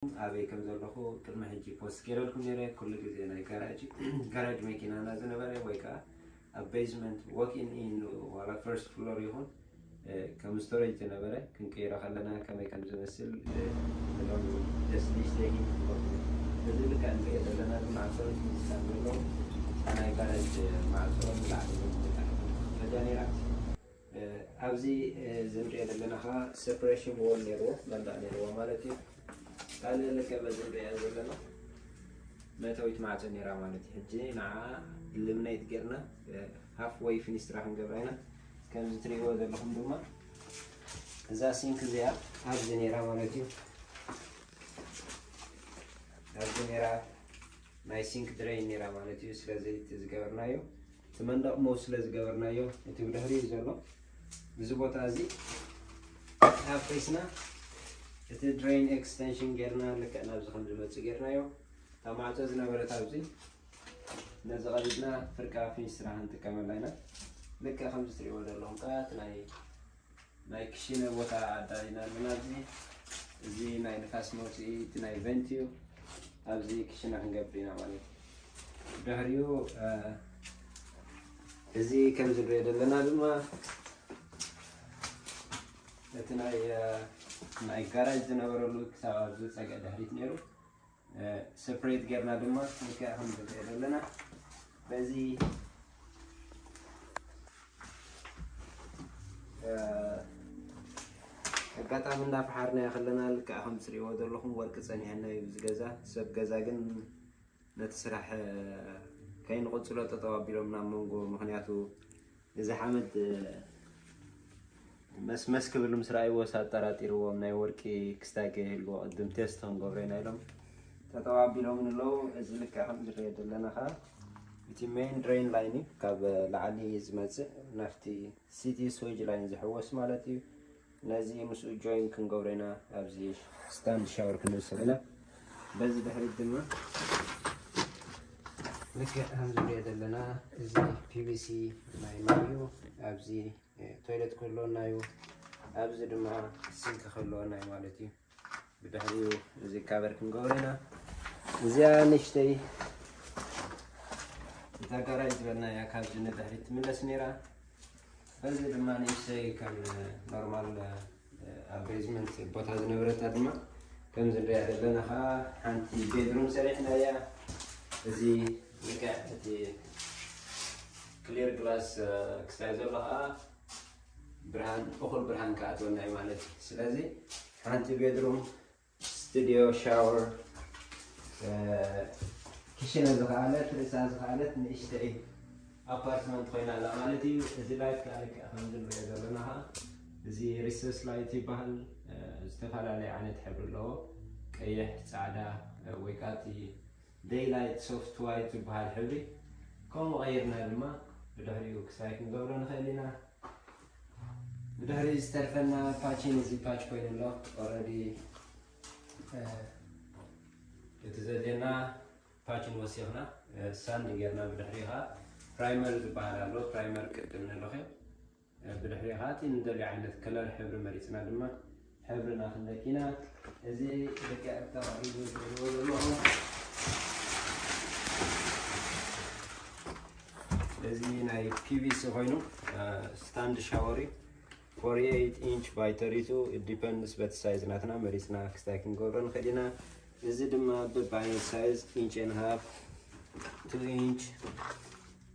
ኣበይ ከም ዘለኹ ቅድሚ ሕጂ ፖስት ገይረልኩም ነይረ። ኩሉ ግዜ ናይ ጋራጅ ጋራጅ መኪናና ዝነበረ ወይ ከዓ ኣብ ቤዝመንት ዋክ ኢን ኢን ዋላ ፈርስት ፍሎር ይኹን ከም ስቶሬጅ ዝነበረ ክንቀይሮ ከለና ከመይ ከም ዝመስል ሎም ደስሊሽ ዘይሂን እዚ ልክዕ ንሪኦ ዘለና ግን ማዕፀ ስታን ዘሎ ናይ ጋራጅ ማዕፀ ላዕሊ ደረጃ ነይራ። ኣብዚ ዝንሪኦ ዘለና ከዓ ሰፕሬሽን ዎል ነይርዎ መንደቅ ነይርዎ ማለት እዩ። ካልእ ልክዕ በዚ ንሪኦ ዘለና መእተዊት ማዕፆ ነይራ ማለት እዩ። ሕጂ ንዓ ኢሉሚኔት ጌርና ሃፍ ወይ ፊኒስትራ ክንገብራ ኢና። ከምዚ ትሪእዎ ዘለኹም ድማ እዛ ሲንክ እዚኣ ኣብዚ ነይራ ማለት እዩ። ኣብዚ ነይራ ናይ ሲንክ ድሬን ነይራ ማለት እዩ። ስለዚ እቲ ዝገበርናዮ እቲ መንደቕ ሞው ስለ ዝገበርናዮ እቲ ብድሕሪኡ ዘሎ እዚ ቦታ እዚ ኣፍሪስና እቲ ድሬን ኤክስቴንሽን ጌርና ልክዕ ናብዚ ከም ዝመፅእ ጌርናዮ። እታ ማዕፆ ዝነበረት ኣብዚ ነዚ ቀዲድና ፍርቂ ኣፍሪስና ክንጥቀመላ ኢና። ልክዕ ከምዚ ትሪእዎ ዘለኹም ከዓ እቲ ናይ ናይ ክሽነ ቦታ ኣዳሊና ኣለና። እዚ እዚ ናይ ንፋስ መውፅኢ እቲ ናይ ቨንት እዩ። ኣብዚ ክሽነ ክንገብር ኢና ማለት እዩ። ድሕሪኡ እዚ ከም ዝንሪኦ ዘለና ድማ እቲ ናይ ናይ ጋራጅ ዝነበረሉ ክሳብ ኣብዚ ፀገ ድሕሪት ነይሩ። ሰፕሬት ጌርና ድማ ልክዕ ከም ዝንሪኦ ዘለና በዚ ኣጋጣሚ እንዳፈሓርናዮ ከለና ልክዕ ከም ትሪእዎ ዘለኹም ወርቂ ፀኒሐና እዩ እዚ ገዛ። ሰብ ገዛ ግን ነቲ ስራሕ ከይንቕፅሎ ጠጠው ኣቢሎምና ኣብ መንጎ። ምክንያቱ እዚ ሓመድ መስመስ ክብል ምስ ረኣይዎስ ኣጠራጢርዎም ናይ ወርቂ ክስታይ ከይህልዎ ቅድም ቴስት ክንገብሮ ኢና ኢሎም ጠጠው ኣቢሎምን ኣለዉ። እዚ ልክዕ ከም ዝረአ ዘለና ከዓ እቲ ሜን ድሬን ላይን እዩ ካብ ላዕሊ ዝመፅእ ናብቲ ሲቲ ስዌጅ ላይን ዝሕወስ ማለት እዩ። ነዚ ምስኡ ጆይን ክንገብሮ ኢና ኣብዚ ስታንድ ሻወር ክንወስድ ኢና። በዚ ድሕሪት ድማ ልክዕ ከም ዝሪኦ ዘለና እዚ ፒቪሲ ናይ ማይ እዩ። ኣብዚ ቶይለት ክህልወና እዩ። ኣብዚ ድማ ሲንክ ክህልወና እዩ ማለት እዩ። ብድሕሪኡ እዚ ካቨር ክንገብሮ ኢና። እዚኣ ንእሽተይ እታ ጋራጅ ዝበልናያ ካብዚ ንድሕሪት ትምለስ ነይራ። በዚ ድማ ንእሽተይ ከም ኖርማል ኣብ ቤዝመንት ቦታ ዝነበረታ ድማ ከም ዝንሪኣ ዘለና ከዓ ሓንቲ ቤድሩም ሰሪሕናያ። እዚ ልክዕ እቲ ክሊር ግላስ ክስታይ ዘሎ ከዓ ብርሃን እኹል ብርሃን ክኣትወና እዩ ማለት እዩ። ስለዚ ሓንቲ ቤድሩም ስቱዲዮ ሻወር ክሽነ ዝኸኣለት ርእሳ ዝኸኣለት ንእሽተይ ኣፓርትመንት ኮይና ኣላ ማለት እዩ። እዚ ላይት ከዓ ልክዕ ከምዚ ንሪኦ ዘለና ከዓ እዚ ሪሰስ ላይት ይበሃል። ዝተፈላለዩ ዓይነት ሕብሪ ኣለዎ። ቀይሕ፣ ፃዕዳ ወይ ከዓ እቲ ዴይ ላይት ሶፍት ዋይት ዝበሃል ሕብሪ ከምኡ ቀይርና ድማ ብድሕሪኡ ክሳይ ክንገብሮ ንኽእል ኢና። ብድሕሪ ዝተርፈና ፓችን እዚ ፓች ኮይኑ ኣሎ። ኦረዲ እቲ ዘድልየና ፓችን ወሲኽና ሳንድ ጌርና ብድሕሪ ከዓ ፕራይመር ዝበሃል ኣሎ። ፕራይመር ቅድም ንለኸ ብድሕሪ ከዓ እቲ ንደልዮ ዓይነት ከለር ሕብሪ መሪፅና ድማ ሕብርና ክንደኪና እዚ ልክዕ ተቐሪቡ ዝብልዎ ዘለኹ እዚ ናይ ፒቪሲ ኮይኑ ስታንድ ሻወር እዩ። ፎርቲ ኤይት ኢንች ባይ ተርቲ ቱ ዲፐንድስ በቲ ሳይዝ ናትና መሪፅና ክስታይ ክንገብሮ ንኽእል ኢና። እዚ ድማ ብባይ ሳይዝ ኢንች ኤን ሃፍ ቱ ኢንች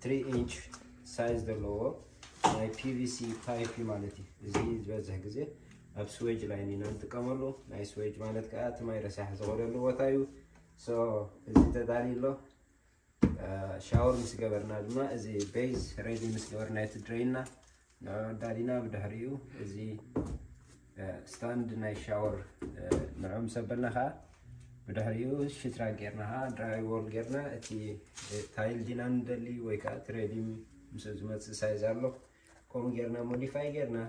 ትሪ ኢንች ሳይዝ ዘለዎ ናይ ፒቪሲ ፓይፕ እዩ ማለት እዩ። እዚ ዝበዝሕ ግዜ ኣብ ስዌጅ ላይን ኢና ንጥቀመሉ። ናይ ስዌጅ ማለት ከዓ እቲ ማይ ረሳሕ ዝኸደሉ ቦታ እዩ። ሶ እዚ ተዳልዩ ኣሎ። ሻወር ምስ ገበርና ድማ እዚ ቤዝ ሬዲ ምስ ገበርና እቲ ድሬና ንዕኡ ኣዳሊና ብድሕሪኡ እዚ ስታንድ ናይ ሻወር ንዕኡ ምስ ኣበልና ከዓ ብድሕሪኡ ሽትራ ጌርና ከዓ ድራይ ዎል ጌርና እቲ ታይል ዲና ንደሊ ወይ ከዓ እቲ ሬዲ ምስ ዝመፅእ ሳይዝ ኣሎ ከምኡ ጌርና ሞዲፋይ ጌርና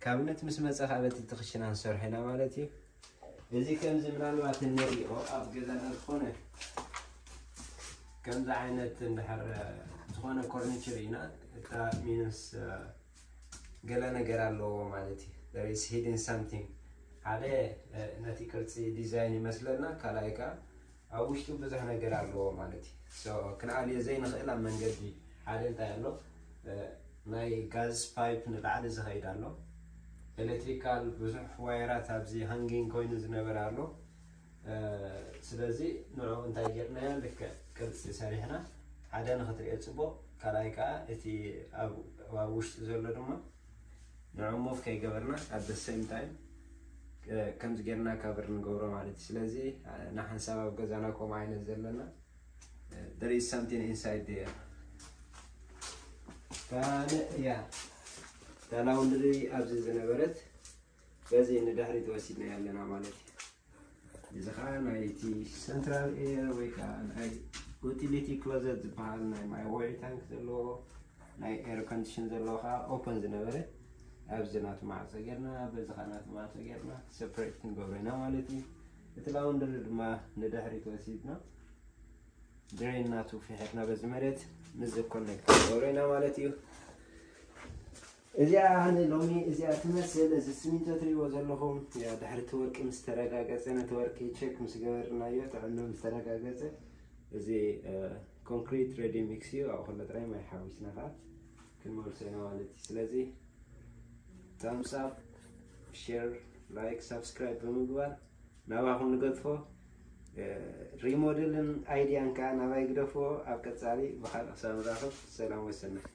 ካብነት ምስ መፀ ካብ እቲ ትኽሽና ንሰርሖ ኢና ማለት እዩ። እዚ ከምዚ ምናልባት እንሪኦ ኣብ ገዛና ዝኾነ ከምዚ ዓይነት እንድሕር ዝኾነ ኮርኒቸር ኢና እታ ሚንስ ገለ ነገር ኣለዎ ማለት እዩ። There is hidden something። ሓደ ነቲ ቅርፂ ዲዛይን ይመስለና፣ ካልኣይ ከዓ ኣብ ውሽጡ ብዙሕ ነገር ኣለዎ ማለት እዩ። ክንኣልዮ ዘይንኽእል ኣብ መንገዲ ሓደ እንታይ ኣሎ፣ ናይ ጋዝ ፓይፕ ንላዕሊ ዝኸይድ ኣሎ። ኤሌክትሪካል ብዙሕ ዋየራት ኣብዚ ሃንጊንግ ኮይኑ ዝነበረ ኣሎ። ስለዚ ንዑ እንታይ ጌርናዮ፣ ልክዕ ቅርፂ ሰሪሕና ሓደ ንክትሪኦ ፅቡቕ፣ ካልኣይ ከዓ እቲ ኣብ ውሽጢ ዘሎ ድማ ንዑ ሙቭ ከይገበርና at the same time ከምዚ ጌርና ካቨር ንገብሮ ማለት እዩ። ስለዚ ንሓንሳብ ኣብ ገዛና ከምኡ ዓይነት ዘለና there is something inside there። ካልእ እያ እታ ላውንድሪ ኣብዚ ዝነበረት በዚ ንድሕሪት ወሲድና ኣለና ማለት እዩ። እዚ ከዓ ናይቲ ሰንትራል ኤር ወይ ከዓ ናይ ዩቲሊቲ ክሎዘት ዝበሃል ናይ ማይ ዋይ ታንክ ዘለዎ ናይ ኤር ኮንዲሽን ዘለዎ ከዓ ኦፐን ዝነበረ ኣብዚ ናቱ ማዕፆ ጌርና በዚ ከዓ ናቱ ማዕፆ ጌርና ሰፕሬት ክንገብሮ ኢና ማለት እዩ። እቲ ላውንድሪ ድማ ንድሕሪት ወሲድና ድሬን ናቱ ፍሕትና በዚ መሬት ምዝ ኮኔክት ክንገብሮ ኢና ማለት እዩ። እዚኣ ኣነ ሎሚ እዚኣ ትመስል። እዚ ስሚንቶ ትሪእዎ ዘለኹም ድሕሪ እቲ ወርቂ ምስ ተረጋገፀ፣ ነቲ ወርቂ ቸክ ምስ ገበርናዮ ጥዕኖ ምስ ተረጋገፀ፣ እዚ ኮንክሪት ሬዲ ሚክስ እዩ። ኣብ ከሎ ጥራይ ማይ ሓዊስና ከዓ ክንመልሶ ኢና ማለት እዩ። ስለዚ ታምስ ኣፕ፣ ሼር፣ ላይክ፣ ሳብስክራይብ ብምግባር ናባኹም ንገድፎ። ሪሞደልን ኣይድያን ከዓ ናባይ ግደፍዎ። ኣብ ቀፃሊ ብካልእ ክሳብ ንራኸብ ሰላም ወሰናይ።